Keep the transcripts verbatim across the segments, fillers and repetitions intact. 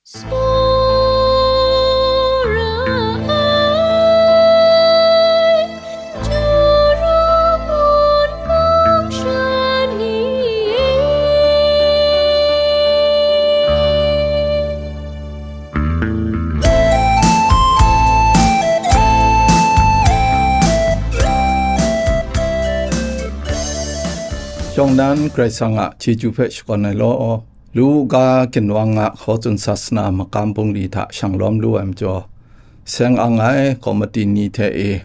Tsawra ai, Juru mun mung shan ni e. Shawng nnan Karai Kasang a chyeju hpe shakawn ai law. Lu u ga, ginwang a hkawtsun sasana magam bungli hta shang lawm lu ai majaw, seng ang ai komiti ni hte e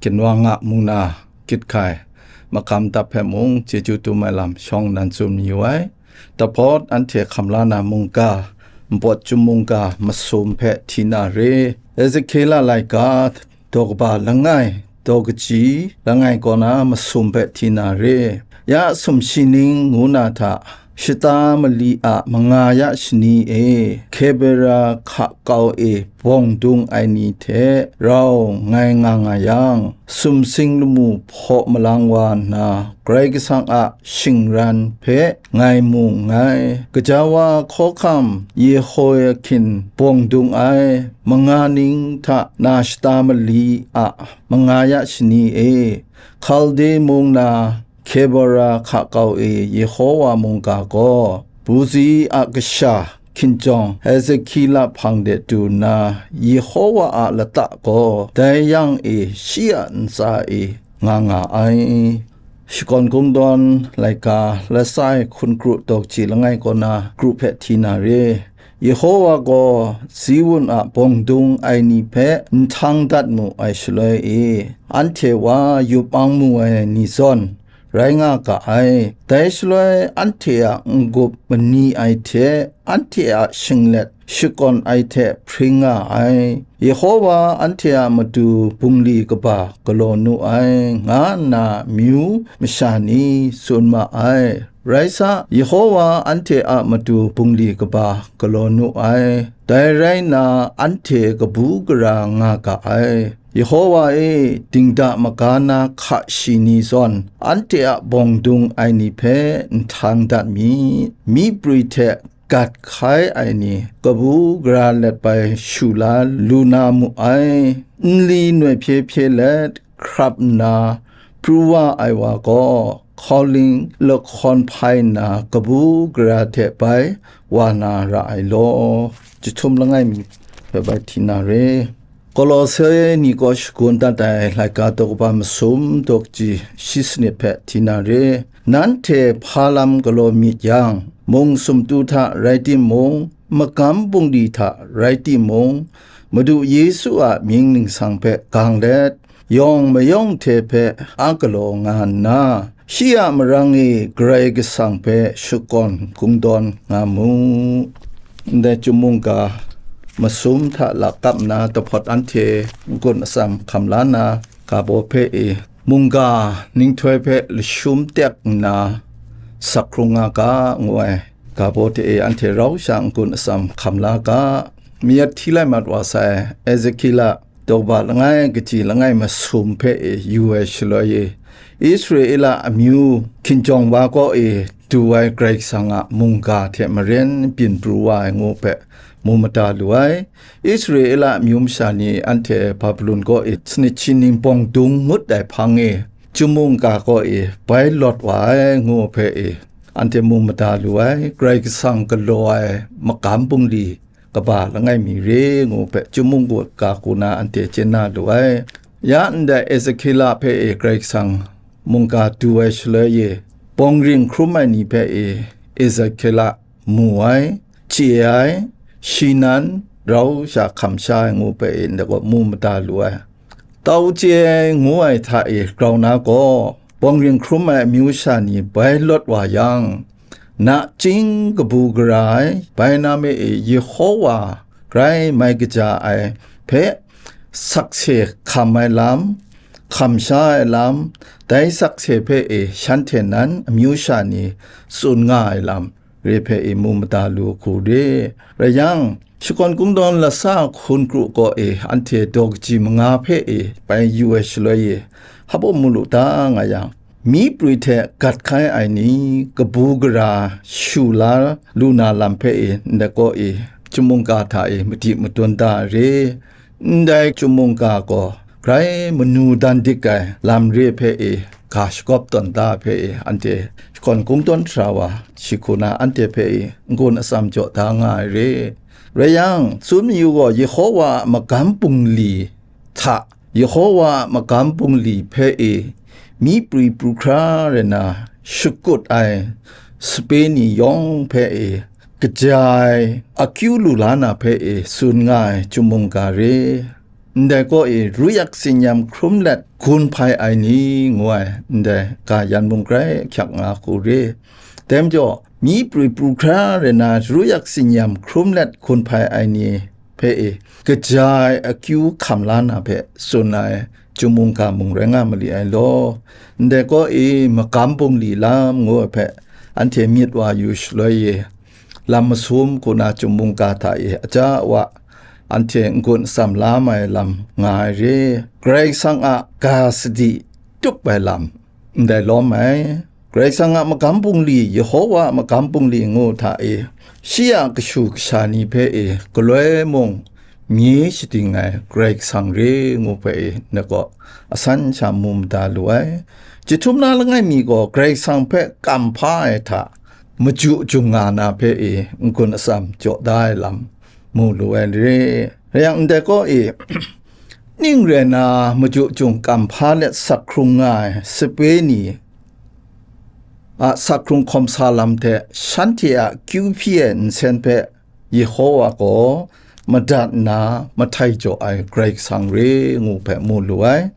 ginwang a mungna gyit hkai magam dap hpe mung chyeju dum ai lam shawng nnan tsun mayu ai. Dahpawt anhte hkam la na mungga, npawt chyum mungga masum hpe hti na re. Ezekiela laika daw kaba langai, daw kaji langai kaw na masum hpe hti na re. Ya sumshi ning ngu na hta, shata mali a manga ya shani e, Kebera hka kau e bawng dung ai ni hte rau ngai nga nga yang, sumsing lamu hpaw malang wa nna, Karai Kasang a shingran hpe ngai mu nngai. Gaja wa hkawhkam Yehoiakin bawng dung ai manga ning hta na shata mali a manga ya shani e, Hkalde mung na Kebera hka kau e Yehowa mungga gaw, Buzi a kasha hkinjawng Ezekiela hpang de du nna, Yehowa a lata gaw dai yang e shi a ntsa e nga nga ai. Shakawn Kungdawn laika, lasa ai hkun kru daw kaji langai kaw na kru hpe hti na re. Yehowa gaw Ziun a bawng dung ai ni hpe nhtang dat mu ai shaloi e, anhte wa yup ang mu ai ni zawn rai nga ga ai. Dai shaloi anhte a n-gup mani ai hte, anhte a shinglet shakawn ai hte hpring nga ai. Yehowa anhte a matu bungli kaba galaw nu ai, nga nna amyu masha ni tsun ma ai. Rai sa, Yehowa anhte a matu bungli kaba galaw nu ai. Dai rai nna, anhte kabu gara nga ga ai. Yehowa e, dingda maga na hka shi ni zawn, anhte a bawng dung ai ni hpe nhtang dat mi. Myiprwi hte gat hkai ai ni, kabu gara let bai shu la lu na mu ai. Nli noi hpye hpye let hkrap nna pru wa ai wa gaw, hkauling lahkawn hpai nna kabu gara hte bai wa na ra ai law. Jahtum langai mi hpe bai hti na re. Kolose ni kaw shagun dat ai laika daw kaba masum daw kaji shi sanit hpe hti na re. Nanhte hpa lam galaw myit yang, mung sumtu hta rai timung, magam bungli hta rai timung, Madu Yesu a mying ningsang hpe gang let, yawng mayawng hte hpe a galaw nga nna, shi a marang e Karai Kasang hpe shakawn kungdawn nga mu. Ndai chyum mungga masum hta lakap nna dahpawt anhte n-gun atsam hkam la nna, ga baw hpe e mungga ninghtoi hpe lashum tek nna sak hkrung nga ga, ngu ai ga baw hte e anhte rau sha n-gun atsam hkam la ga. Mayat hti lai mat wa sai Ezekiela daw ba langai kaji langai masum hpe e yu ai shaloi e, Israela amyu hkinjawng wa kaw e du ai Karai Kasang a mungga hte maren byin pru wa ai ngu hpe mu mada lu ai. Israela amyu masha ni anhte Babilon kaw e sanit shi ning bawng dung ngut ai hpang e, chyum mungga kaw e bai lawt wa ai ngu hpe e, anhte mu mada lu ai. Karai Kasang galaw ai magam bungli kaba langai mi re ngu hpe chyum mungga hku na anhte chyen na lu ai. Ya ndai Ezekiela hpe e Karai Kasang mungga du ai shaloi e, bawng ring hkrum ai ni hpe e Ezekiela mu ai, chye ai, shi nan rau sha hkam sha ai ngu hpe e ndai gaw mu mada lu ai. Tau chye ai ngu ai hta e grau na gaw, bawng ring hkrum ai amyu sha ni bai lawt wa yang, nachying kabu gara ai, bai na me e Yehowa grai mai kaja ai hpe sakse hkam ai lam, hkam sha ai lam, dai sakse hpe e shanhte nan amyu sha ni tsun nga ai lam, re hpe e mu mada lu hku re. Rai yang, shakawn kungdawn lasa hkun kru kaw e anhte daw kaji manga hpe e bai yu ai shaloi e, hpa mu lu ta nga yang, myiprwi hte gat hkai ai ni kabu gara shu la lu na lam hpe e ndai kaw e chyum mungga hta e madi madun da ai re. Ndai chyum mungga gaw grai manu dan dik ai lam re hpe e, ga shagawp tawn da hpe e, anhte shakawn kungdawn hkra wa, shi hku na anhte hpe e n-gun atsam jaw da nga ai re. Rai yang, tsun mayu gaw, Yehowa a magam bungli hta, Yehowa a magam bungli hpe e myi pri pru hkra rai na shakut ai sape ni yawng hpe e kaja ai akyu lu la na hpe e tsun nga ai chyum mungga re. Ndai kaw e ruyak tsinyam hkrum let gun hpai ai ni ngu ai ndai ga yan mung grai ahkyak nga hku re. Dai majaw, myi pri pru hkra rai na ruyak tsinyam hkrum let gun hpai ai ni hpe e, kaja ai akyu hkam la na hpe tsun ai chyum mungga mung rai nga ma li ai law. Ndai kaw e magam bungli lam ngu ai hpe anhte myit wa yu shaloi e, lam masum hku na chyum mungga hta e aja wa anhte n-gun atsam la mai lam nga ai re. Karai Kasang a ga sadi tup ai lam ndai lawm ai. Karai Kasang a magam bungli, Yehowa a magam bungli ngu hta e, shi a kashu kasha ni hpe e galoi mung myi shading ai Karai Kasang re ngu hpe e, na gaw asan sha mu mada lu ai. Jahtum na langai mi gaw Karai Kasang hpe kam hpa ai hta maju jung nga na hpe e n-gun atsam jaw da ai lam mu lu ai re. Rai yang, ndai kaw e, ning rai na maju jung kam hpa let sak hkrung nga ai sape ni a sak hkrung hkawm sa lam hte shanhte a kyu hpyi ai nsen hpe Yehowa gaw madat nna mahtai jaw ai Karai Kasang re ngu hpe mu lu ai.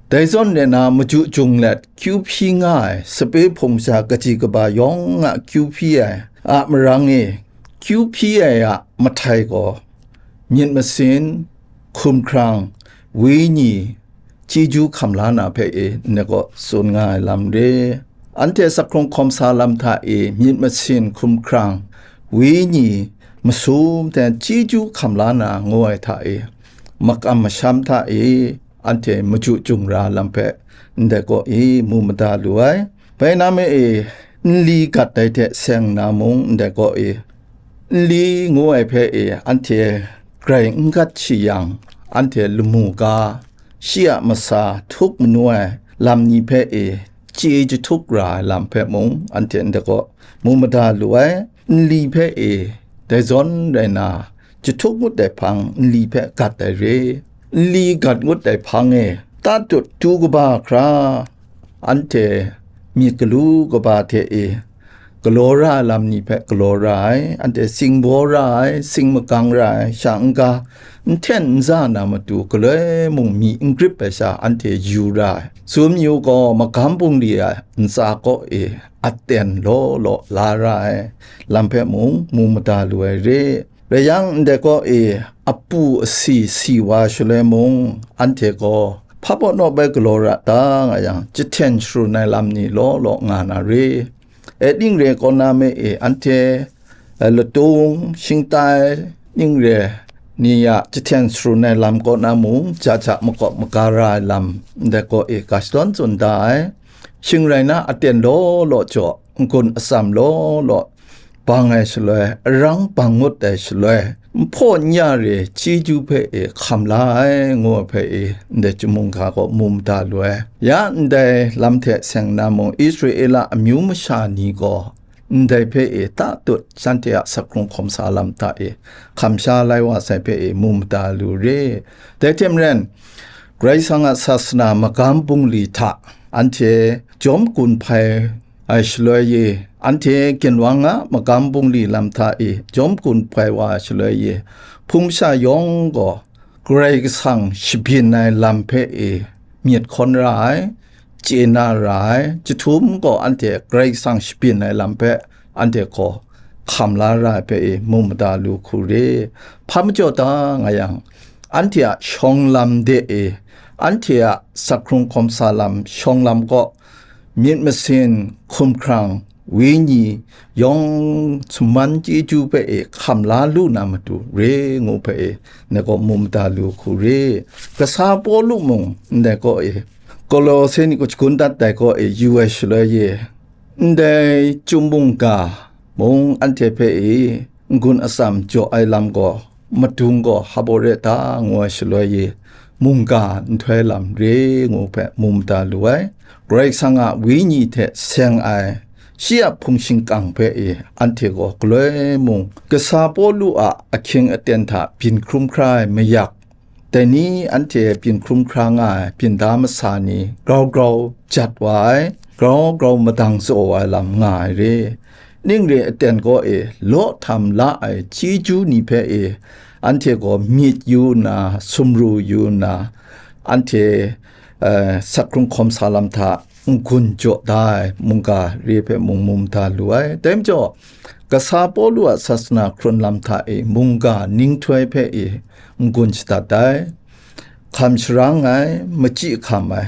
Dai zawn rai na, maju jung let kyu hpyi nga ai sape hpung masha kaji kaba yawng a kyu hpyi ai a marang e, kyu hpyi ai a mahtai gaw myit masin, hkumhkrang, wenyi, chyeju hkam la na hpe e ndai kaw tsun nga ai lam re. Anhte sak hkrung hkawm sa lam hta e myit masin, hkumhkrang, wenyi, masum hte chyeju hkam la na ngu ai hta e, makam masham hta e anhte maju jung ra lam hpe ndai kaw e mu mada lu ai. Bai na me e, nli gat ai hte seng na mung ndai kaw e, nli ngu ai hpe e anhte grai n gat shi yang, anhte lamu ga, shi a masa htuk manu ai lam ni hpe e chye jahtuk ra ai lam hpe mung anhte ndai kaw mu mada lu ai. Nli hpe e dai zawn rai na, jahtuk ngut ai hpang nli hpe gat ai re. Nli gat ngut ai hpang e tatut tu kaba hkra, anhte myit galu kaba hte e galaw ra ai lam ni hpe galaw ra ai, anhte singbaw ra ai, sing magang ra ai, sha n-ga, n hten n za na matu galoi mung myi n grip ai sha anhte yu ra ai. Tsun yu gaw, magam bungli a ntsa kaw e aten law law la ra ai lam hpe mung mu mada lu ai re. Rai yang, ndai kaw e apu asi si wa shaloi mung, anhte gaw hpa baw naw bai galaw ra ta nga yang, jahten sharun ai lam ni law law nga na re. E ning re kaw na me e, anhte, eh, latung, shingtai, ning re ni a jahten sharun ai lam kaw na mung, ja ja makawp maga ra ai lam ndai kaw e ga shadawn tsun da ai. Shing rai na, aten law law jaw, n-gun atsam law law bang ai shaloi, arang bang ngut ai shaloi, n hpaw n ya re chyeju hpe e hkam la ai, ngu ai hpe e, ndai chyum mungga gaw mu mada lu ai. Ya ndai lam hte seng na mung, Israela amyu masha ni gaw ndai hpe e tatut shanhte a sak hkrung hkawm sa lam hta e hkam sha lai wa sai hpe e mu mada lu re. Dai hte maren, Karai Kasang a sasana magam bungli hta anhte jawm gun hpai ai shaloi e, anhte ginwang a magam bungli lam hta e jawm gun hpai wa ai shaloi e, hpung masha yawng gaw Karai Kasang shabyin ai lam hpe e myit hkawn ra ai, chye na ra ai, jahtum gaw anhte Karai Kasang shabyin ai lam hpe anhte gaw hkam la ra ai hpe e mu mada lu hku re. Hpa majaw ta nga yang, anhte a shawng lam de e, anhte a sak hkrung hkawm sa lam shawng lam kaw myit masin, hkumhkrang, wenyi yawng summan chyeju hpe e hkam la lu na matu re ngu hpe e, ndai kaw mu mada lu hku re. Kasa Pawlu mung ndai kaw e, Kolose ni kaw shagun dat ai kaw e yu ai shaloi e, ndai chyum mungga mung anhte hpe e n-gun atsam jaw ai lam gaw, madung gaw hpa baw re ta ngu ai shaloi i, mungga nhtoi lam re ngu hpe mu mada lu ai. Karai Kasang a Wenyi hte seng ai shi a hpung shingkang hpe i, anhte gaw galoi mung, kasa Pawlu a ahkying aten hta byin hkrum hkra ai mayak, dai ni anhte byin hkrum hkra nga ai byin da masa ni grau grau jat wa ai, grau grau madang tsaw wa ai lam nga ai re. Ning re aten kaw e law htam la ai chyeju ni hpe e, anhte gaw myit yu nna, sumru yu nna, anhte, eh, sak hkrung hkawm sa lam hta n-gun jaw da ai mungga re hpe mung mu mada lu ai. Dai majaw, kasa Pawlu a sasana hkrun lam hta e mungga ninghtoi hpe e n-gun shadat ai. Hkam sharang ai, machyi hkam ai.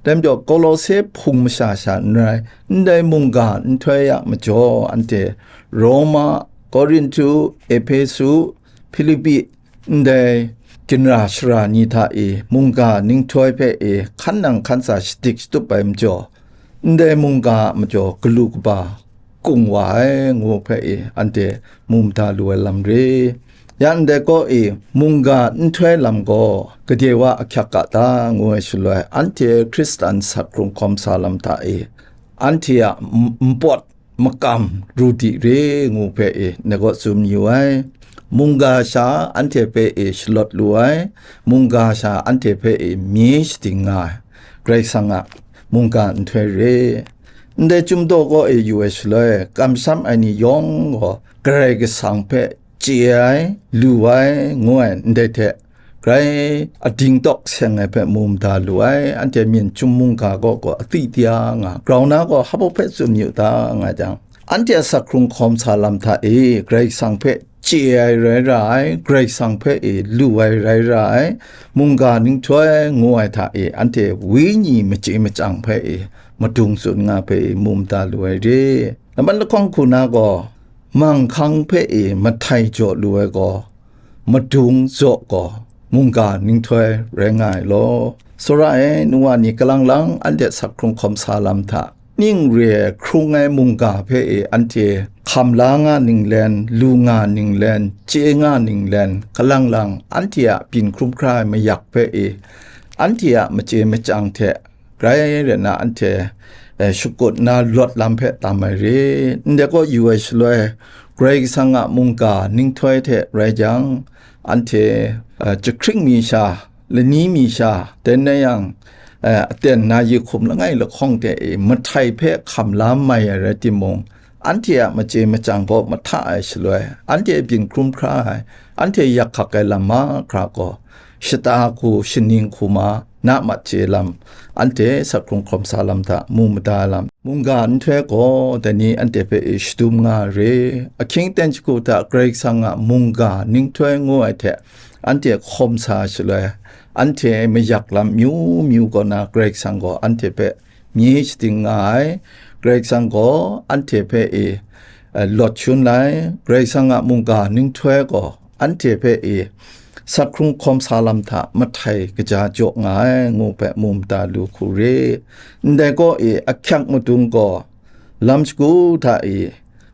Dai majaw, Kolose hpung masha sha n rai, ndai mungga nhtoi a majaw, anhte Roma, Korinhtu, Ehpesu, Hpilipi, ndai ginra shara ni hta e mungga ninghtoi hpe e hkan nang hkan sa shadik shatup ai majaw, ndai mungga a majaw galu kaba kung wa ai ngu hpe e anhte mu mada lu ai lam re. Ya ndai kaw e mungga nhtoi lam gaw gade wa ahkyak ga ta ngu ai shaloi, anhte Hkristan sak hkrung hkawm sa lam hta e anhte a m-, npawt makam ru di re ngu hpe e, ndai kaw tsun yu ai. Mungga sha anhte hpe e shalawt lu ai, mungga sha anhte hpe e mye shading nga ai, Karai Kasang a mungga nhtoi re. Ndai chyum daw kaw e yu ai shaloi, kamsham ai ni yawng gaw Karai Kasang hpe chye ai, lu ai, ngu ai, ndai hte grai ading tawk seng ai hpe mu mada lu ai. Anhte myin chyum mungga kaw gaw atiti a nga, grau na gaw hpa baw hpe tsun yu ta nga jang, anhte a sak hkrung hkawm sa lam hta e Karai Kasang hpe chye ai rai ra ai, Karai Kasang hpe e lu ai rai ra ai, mungga ninghtoi ngu ai hta e anhte wenyi machye machyang hpe e madung tsun nga hpe e mu mada lu ai re. Laman lahkawng hku na gaw, manghkang hpe e mahtai jaw lu ai gaw, madung zaw gaw, mungga ninghtoi rai nga ai law. Tsawra ai nu wa ni, kalang lang anhte sak hkrung hkawm sa lam hta, ning re ai hkrung ai mungga hpe e anhte hkam la nga ninglen, lu nga ninglen, chye nga ninglen, kalang lang anhte a byin hkrum hkra ai mayak hpe e anhte a machye machyang hte grai rai nna anhte, eh, shakut nna lawt lam hpe tam ai re. Ndai kaw yu ai shaloi, Karai Kasang a mungga ninghtoi hte rai jang, anhte, eh, jahkring mi sha, lani mi sha, dai na yang, eh, aten na yi hkum langai lahkawng hte e mahtai hpe hkam la mai ai rai timung, anhte a machye machyang gaw mahta ai shaloi, anhte byin hkrum hkra ai, anhte yak hkak ai lam mahkra gaw, shata hku, shaning hku ma, na mat chye lam, anhte sak hkrung hkawm sa lam hta mu mada lam, mungga nhtoi gaw dai ni anhte hpe e shadum nga re. Ahkying ten shagu hta Karai Kasang a mungga ninghtoi ngu ai hte anhte hkawm sa shaloi, anhte mayak lam myu myu kaw na Karai Kasang gaw anhte hpe mye shading nga ai. Karai Kasang gaw anhte hpe e, eh, lawt shun ai. Karai Kasang a mungga ninghtoi gaw anhte hpe e sak hkrung hkawm sa lam hta mahtai kaja jaw nga ai, ngu hpe mu mada lu hku re. Ndai kaw e ahkyak madung gaw, lam shagu hta e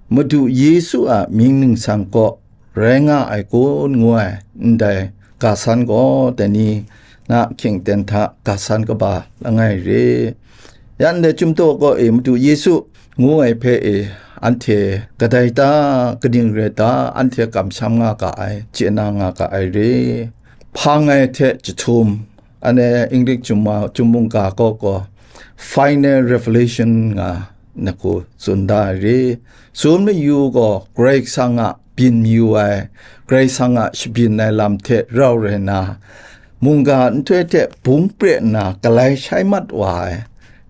Madu Yesu a mying ningsang kaw rai nga ai kun, ngu ai ndai ga san gaw, dai ni na ahkying ten hta ga san kaba langai re. Ya ndai chyum daw kaw e Madu Yesu ngu ai hpe e, anhte kadai ta, kaning rai ta, anhte kamsham nga ga ai, chye na nga ga ai re. Hpang ai hte jahtum, anhte English chyum wa, chyum mungga kaw gaw final revelation nga na hku tsun da ai re. Tsun mayu gaw Karai Kasang a byin mayu ai, Karai Kasang a shabyin ai lam hte rau rai nna, mungga nhtoi hte bung pre nna galai shai mat wa ai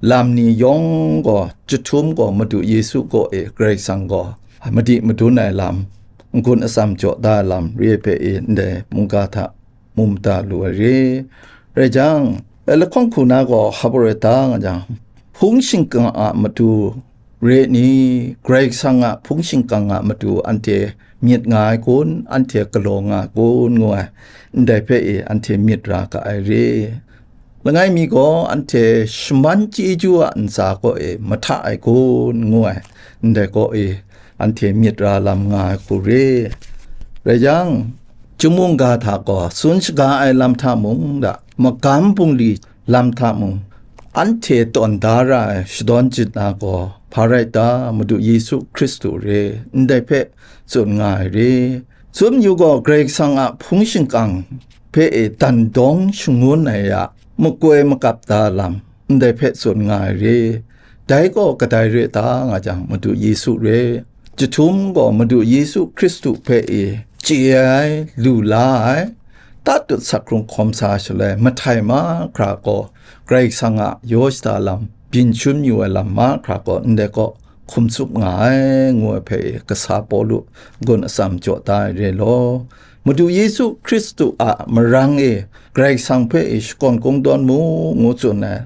lam ni yawng gaw, jahtum gaw Madu Yesu kaw e Karai Kasang gaw madi madun ai lam, n-gun atsam jaw da ai lam re ai hpe e ndai mungga hta mu mada lu ai re. Rai jang, lahkawng hku na gaw hpa baw rai ta nga jang, hpung shingkang a matu re ni, Karai Kasang a hpung shingkang a matu anhte myit nga ai kun, anhte galaw nga ai kun, ngu ai, ndai hpe e anhte myit ra ga ai re. Langai mi gaw anhte shaman chyeju a ntsa kaw e mahta ai kun, ngu ai, ndai kaw e anhte myit ra lam nga ai hku re. Rai yang, chyum mungga hta gaw tsun shaga ai lam hta mung, da, magam bungli lam hta mung, anhte tawn da ra ai shadawn jin na gaw hpa rai ta? Madu Yesu Hkristu re, ndai hpe tsun nga ai re. Tsun yu gaw, Karai Kasang a hpung shingkang hpe e dan dawng shangun ai a makoi makap da lam, ndai hpe tsun nga ai re. Dai gaw kadai re ta nga jang, Madu Yesu re. Jahtum gaw Madu Yesu Hkristu hpe e chye ai, lu la ai, tatut sak hkrung hkawm sa shaloi, mahtai mahkra gaw Karai Kasang a yaw shada lam, byin shun yu ai lam mahkra gaw ndai kaw hkum tsup nga ai, ngu ai hpe e kasa Pawlu gun atsam jaw da ai re law, Madu Yesu Hkristu a marang e Karai Kasang hpe e shakawn kungdawn mu, ngu tsun ai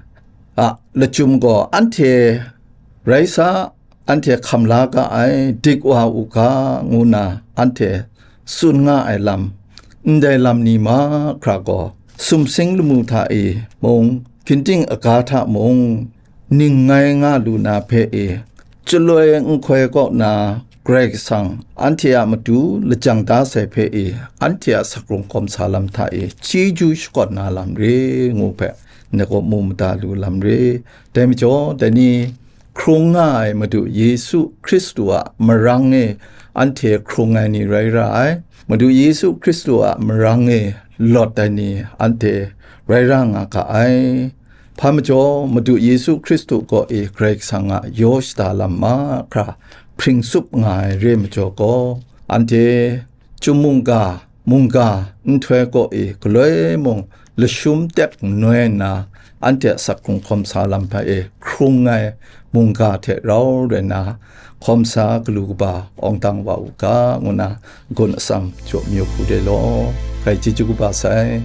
a lachyum gaw, anhte rai sa, anhte hkam la ga ai, dik wa u ga, ngu na anhte tsun nga ai lam, ndai lam ni mahkra gaw, sumsing lamu hta e mung, ginting aga hta mung, ning ngai nga lu na hpe e, chyaloi nhtoi kaw na Karai Kasang anhte a matu lajang da sai hpe e, anhte a sak hkrung hkawm sa lam hta e chyeju shakawn na lam re, ngu hpe ndai gaw mu mada lu lam re. Dai majaw, dai ni hkrung nga ai Madu Yesu Hkristu a marang e anhte hkrung ai ni rai ra ai. Madu Yesu Hkristu a marang e lawt ai ni anhte rai ra nga ga ai. Hpa majaw, Madu Yesu Hkristu kaw e Karai Kasang a yaw shada lam mahkra hpring tsup nga ai re majaw gaw, anhte chyum mungga, mungga nhtoi kaw e galoi mung lashum tek noi nna, anhte a sak hkrung hkawm sa lam hta e hkrung ai mungga hte rau rai nna, hkawm sa galu kaba awng dang wa u ga, ngu na gun atsam jaw mayu hku de law, kai chyeju kaba sai.